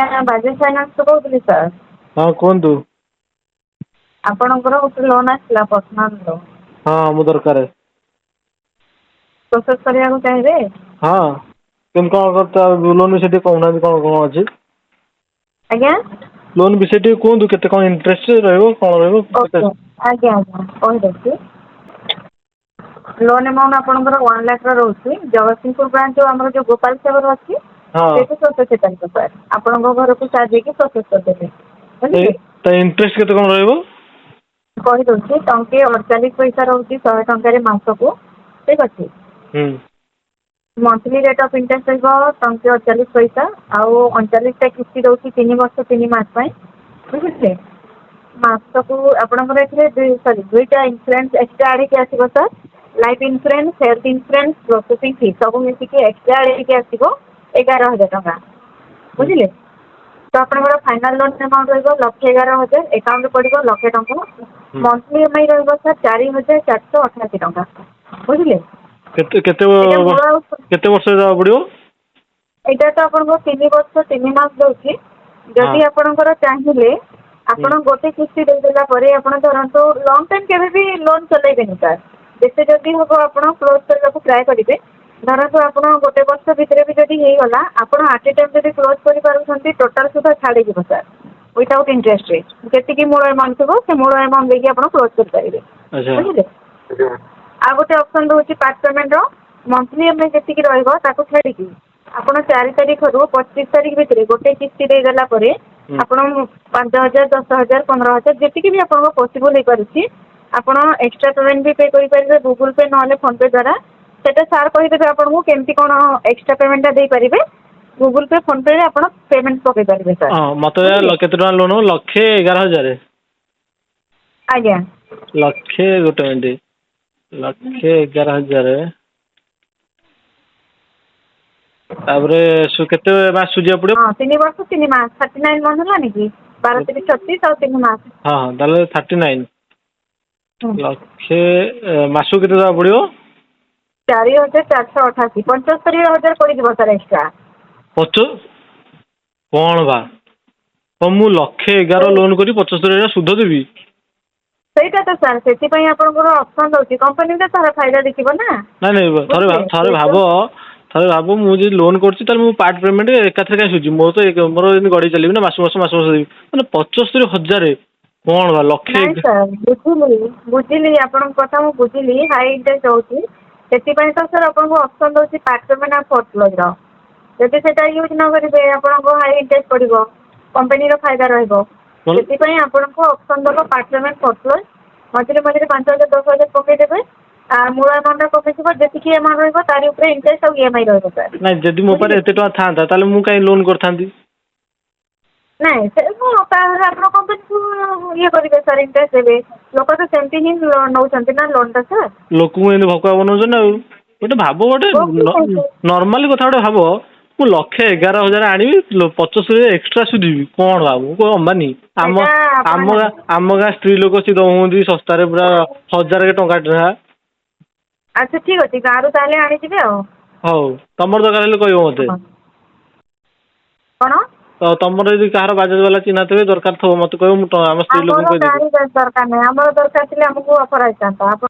ଆଜ୍ଞା, ବାଜାଜ ଫାଇନାନ୍ସରୁ କହୁଥିଲି ସାର୍। ହଁ, କୁହନ୍ତୁ। ଆପଣଙ୍କର ଗୋଟେ ଲୋନ୍ ଆସିଥିଲା, ପର୍ସନାଲ୍ ଲୋନ୍। ହଁ, ମୁଁ ଦରକାର। ପ୍ରୋସେସ୍ କରିବାକୁ ଚାହିଁବେ? ହଁ, କେମିତି କ'ଣ ତା ଲୋନ୍ ବିଷୟରେ ଟିକେ କହୁନାହାନ୍ତି, କ'ଣ କ'ଣ ଅଛି? ଆଜ୍ଞା? ଲୋନ୍ ବିଷୟରେ ଟିକେ କୁହନ୍ତୁ, କେତେ କ'ଣ ଇଣ୍ଟରେଷ୍ଟ ରହିବ, କ'ଣ ରହିବ କେତେ? ଓକେ, ଆଜ୍ଞା, କହିଦେଉଛି। ଲୋନ୍ ଆମାଉଣ୍ଟ ଆପଣଙ୍କର 1 ଲାଖ୍ର ରହୁଛି। ଜଗତସିଂହପୁର ବ୍ରାଞ୍ଚ ଯେଉଁ ଆମର ଯେଉଁ ଗୋପାଳ ସାଗର ଅଛି, ସେଇଠି ପ୍ରୋସେସ୍ ହେଇପାରିବ ସାର୍। ଆପଣଙ୍କ ଘରକୁ ସାର୍ ଯାଇକି ପ୍ରୋସେସ୍ କରିଦେବେ, ବୁଝିଲେ? ତା ଇଣ୍ଟରେଷ୍ଟ କେତେ କ'ଣ ରହିବ? କହିଦେଉଛି। ଟଙ୍କେ 48 ପଇସା ରହୁଛି 100 ଟଙ୍କାରେ ମାସକୁ, ଠିକ୍ ଅଛି? ମନ୍ଥଲି ରେଟ୍ ଅଫ୍ ଇଣ୍ଟରେଷ୍ଟ ରହିବ ଟଙ୍କେ 48 ପଇସା ଆଉ 39ଟା କିସ୍ତି ରହୁଛି 3 ବର୍ଷ 3 ମାସ ପାଇଁ, ବୁଝିଲେ? ମାସକୁ ଆପଣଙ୍କର ଏଥିରେ ଦୁଇ, ସରି, ଦୁଇଟା ଇନ୍ସୁରାନ୍ସ ଏକ୍ସଟ୍ରା ଆଡ଼୍ ହେଇକି ଆସିବ sir. Life insurance, health insurance, processing fee ସବୁ ମିଶିକି ଏକ୍ସଟ୍ରା ଆଡ଼୍ ହେଇକି ଆସିବ 11,000 ଟଙ୍କା, ବୁଝିଲେ? ତ ଆପଣଙ୍କର ଫାଇନାଲ୍ ଲୋନ୍ ଆମାଉଣ୍ଟ ରହିବ 1,11,000, ଆକାଉଣ୍ଟରେ ପଡ଼ିବ ଲକ୍ଷେ ଟଙ୍କା। ମନ୍ଥଲି ଇଏମ୍ଆଇ ରହିବ ସାର୍ 4,488 ଟଙ୍କା, ବୁଝିଲେ? କେତେ କେତେ ଏଇଟା ମୂଳ ଆଉ କେତେ ବର୍ଷ ଦେବାକୁ ପଡ଼ିବ? ଏଇଟା ତ ଆପଣଙ୍କ 3 ବର୍ଷ 3 ମାସ ଦେଉଛି। ଯଦି ଆପଣଙ୍କର ଚାହିଁଲେ ଆପଣ ଗୋଟେ କିସ୍ତି ଦେଇଦେଲା ପରେ, ଆପଣ ଧରନ୍ତୁ ଲଙ୍ଗ୍ ଟାଇମ୍ କେବେ ବି ଲୋନ୍ ଚଲେଇବେନି ସାର୍। ଯେତେ ଜଲ୍ଦି ହେବ ଆପଣ କ୍ଲୋଜ୍ କରିବାକୁ ଟ୍ରାଏ କରିବେ। ଧରନ୍ତୁ ଆପଣ ଗୋଟେ ବର୍ଷ ଭିତରେ ବି ଯଦି ହେଇଗଲା, ଆପଣ ଆଟ୍ ଏ ଟାଇମ୍ ଯଦି କ୍ଲୋଜ୍ କରିପାରୁଛନ୍ତି, ଟୋଟାଲ୍ ସୁଦ୍ଧା ଛାଡ଼ିଯିବ ସାର୍, ୱିଦାଉଟ୍ ଇଣ୍ଟରେଷ୍ଟରେ। ଯେତିକି ମୂଳ ଆମାଉଣ୍ଟ ଥିବ, ସେ ମୂଳ ଆମାଉଣ୍ଟ ଦେଇକି ଆପଣ କ୍ଲୋଜ୍ କରିପାରିବେ। ବୁଝିଲେ? ଆଉ ଗୋଟେ ଅପସନ୍ ରହୁଛି ପାର୍ଟ ପେମେଣ୍ଟର। ମନ୍ଥଲି ଇଏମ୍ଆଇ ଯେତିକି ରହିବ, ତାକୁ ଛାଡ଼ିକି ଆପଣ 4 ତାରିଖରୁ 25 ତାରିଖ ଭିତରେ ଗୋଟେ କିସ୍ତି ଦେଇଦେଲା ପରେ ଆପଣ 5,000, 10,000, 15,000, ଯେତିକି ବି ଆପଣଙ୍କ ପସିବଲ୍ ହେଇପାରୁଛି, ଆପଣ ଏକ୍ସଟ୍ରା ପେମେଣ୍ଟ ବି ପେ କରିପାରିବେ ଗୁଗୁଲ୍ ପେ ନହେଲେ ଫୋନ୍ପେ ଦ୍ୱାରା। ସେଇଟା ସାର୍ କହିଦେବେ ଆପଣଙ୍କୁ କେମିତି କ'ଣ ଏକ୍ସଟ୍ରା ପେମେଣ୍ଟଟା ଦେଇପାରିବେ। ଗୁଗୁଲ୍ ପେ, ଫୋନ୍ପେରେ ଆପଣ ପେମେଣ୍ଟ ପକାଇ ପାରିବେ ସାର୍। ହଁ, ମୋତେ ବୁଝିଲେ? କେତେ ଟଙ୍କା ଲୋନ୍ ହେବ? 1,11,000? ଆଜ୍ଞା। ଲକ୍ଷେ, ଗୋଟେ ମିନିଟ୍, 1,11,000। ତାପରେ କେତେ ମାସ ସୁଝିବାକୁ ପଡ଼ିବ? ହଁ, 3 ବର୍ଷ 3 ମାସ, 39 ମନ୍ଥ ହେଲାନି କି? 12 ତିରି 36 ଆଉ 3 ମାସ। ହଁ, ତାହେଲେ 39। ଲକ୍ଷେ, ମାସକୁ କେତେ ଦେବାକୁ ପଡ଼ିବ? 4,488, 75,000 ପଡ଼ିଯିବ ସାର୍ ଏକ୍ସଟ୍ରା। କ'ଣ ବା, ହଁ, ମୁଁ ଲକ୍ଷେ 11 ଲୋନ୍ କରି 75,000 ସୁଧ ଦେବି? ସେଇଟା ତ ସାର୍, ସେଥିପାଇଁ ଆପଣଙ୍କର ଅପସନ୍ ରହୁଛି। କମ୍ପାନୀ ତ ତାର ଫାଇଦା ଦେଖିବ ନା। ନାଇଁ, ଥରେ ବୁଝିଲେ? ଥରେ ଭାବ, ଥରେ ଭାବ। ମୁଁ ଯଦି ଲୋନ୍ କରୁଛି, ତାହେଲେ ମୁଁ ପାର୍ଟ ପେମେଣ୍ଟ ଏକାଥରେ କାଇଁ ସୁଝିବି? ମୋର ତ ମୋର ଏମିତି ଗଡ଼େଇ ଚାଲିବି ନା, ମାସକୁ ମାସ ମାସକୁ ମାସ ଦେବି। ମାନେ 75,000 କ'ଣ ବା ଲକ୍ଷେ? ନାଇଁ ସାର୍, ବୁଝିଲି, ବୁଝିଲି, ଆପଣଙ୍କ କଥା ମୁଁ ବୁଝିଲି। ହାଇ ଇଣ୍ଟରେଷ୍ଟ ରହୁଛି, ସେଥିପାଇଁ ତ ସାର୍ ଆପଣଙ୍କୁ ଅପସନ୍ ଦେଉଛି ପାର୍ଟ ପେମେଣ୍ଟ ଆଉ ଫୋର୍ କ୍ଲୋଜ୍ର। ଯଦି ସେଇଟା ୟୁଜ୍ ନ କରିବେ, ଆପଣଙ୍କୁ ହାଇ ଇଣ୍ଟରେଷ୍ଟ ପଡ଼ିବ, କମ୍ପାନୀର ଫାଇଦା ରହିବ। ସେଥିପାଇଁ ଆପଣଙ୍କୁ ଅପସନ୍ ଦେବ ପାର୍ଟ ପେମେଣ୍ଟ, ଫୋର୍ କ୍ଲୋଜ୍। ମଝିରେ ମଝିରେ 5,000, 10,000 ପକାଇଦେବେ, ଆଉ ମୂଳ ଆମାଉଣ୍ଟଟା କମିଯିବ। ଯେତିକି ଆମାଉଣ୍ଟ ରହିବ, ତାରି ଉପରେ ଇଣ୍ଟରେଷ୍ଟ ଆଉ ଇଏମ୍ଆଇ ରହିବ ସାର୍। ନାଇଁ, ଯଦି ମୋ ପାଖରେ ବୁଝିଲେ? ଏତେ ଟଙ୍କା ଥାନ୍ତା, ତାହେଲେ ମୁଁ କାହିଁ ଲୋନ୍ କରିଥାନ୍ତି? ନାଇଁ, ସେ ହଁ, ତାହେଲେ ଆପଣ କମ୍ପାନୀକୁ ଇଏ କରିବେ ସାର୍, ଇଣ୍ଟରେଷ୍ଟ ଦେବେ। ଲୋକ ତ ସେମିତି ହିଁ ନେଉଛନ୍ତି ନା ଲୋନ୍ଟା ସାର୍। ଲୋକଙ୍କୁ ଏମିତି ଭକୁଆ ବନଉଛନ୍ତି ଆଉ। ଗୋଟେ ଭାବ, ଗୋଟେ ନର୍ମାଲି କଥା ଗୋଟେ ଭାବ। ମୁଁ 1,11,000 ଆଣିବି, 75 ଏକ୍ସଟ୍ରା ସୁଝିବି, କ'ଣ ଭାବ? ମୁଁ କଣ ଅମ୍ବାନୀ? ଆମ ସେଇଟା ଆପଣ ଆମ ଗାଁ ସ୍ତ୍ରୀ ଲୋକ ସିଏ ଦେଉଛନ୍ତି ଶସ୍ତାରେ ପୁରା ହଜାରେ ଟଙ୍କା ଲେଖା। ଆଚ୍ଛା, ଠିକ୍ ଅଛି, ଗାଁରୁ ତାହେଲେ ଆଣିଯିବେ ଆଉ। ହଉ, ତମର ଦରକାର ହେଲେ କହିବ ମୋତେ। ହଁ, କ'ଣ? ତ ତମର ଯଦି କାହାର ବାଜାଜ ବାଲା ଚିହ୍ନା ଥିବେ, ଦରକାର ଥିବ, ମୋତେ କହିବ। ମୁଁ ଆମ ସ୍ତ୍ରୀ ଲୋକଙ୍କୁ ଆମର କହିଦେବି। ଗାଡ଼ି ଦରକାର ନାହିଁ। ଆମର ଦରକାର ଥିଲେ ଆମକୁ ଅଫର୍ ଆସିଥାନ୍ତା। ଆପଣ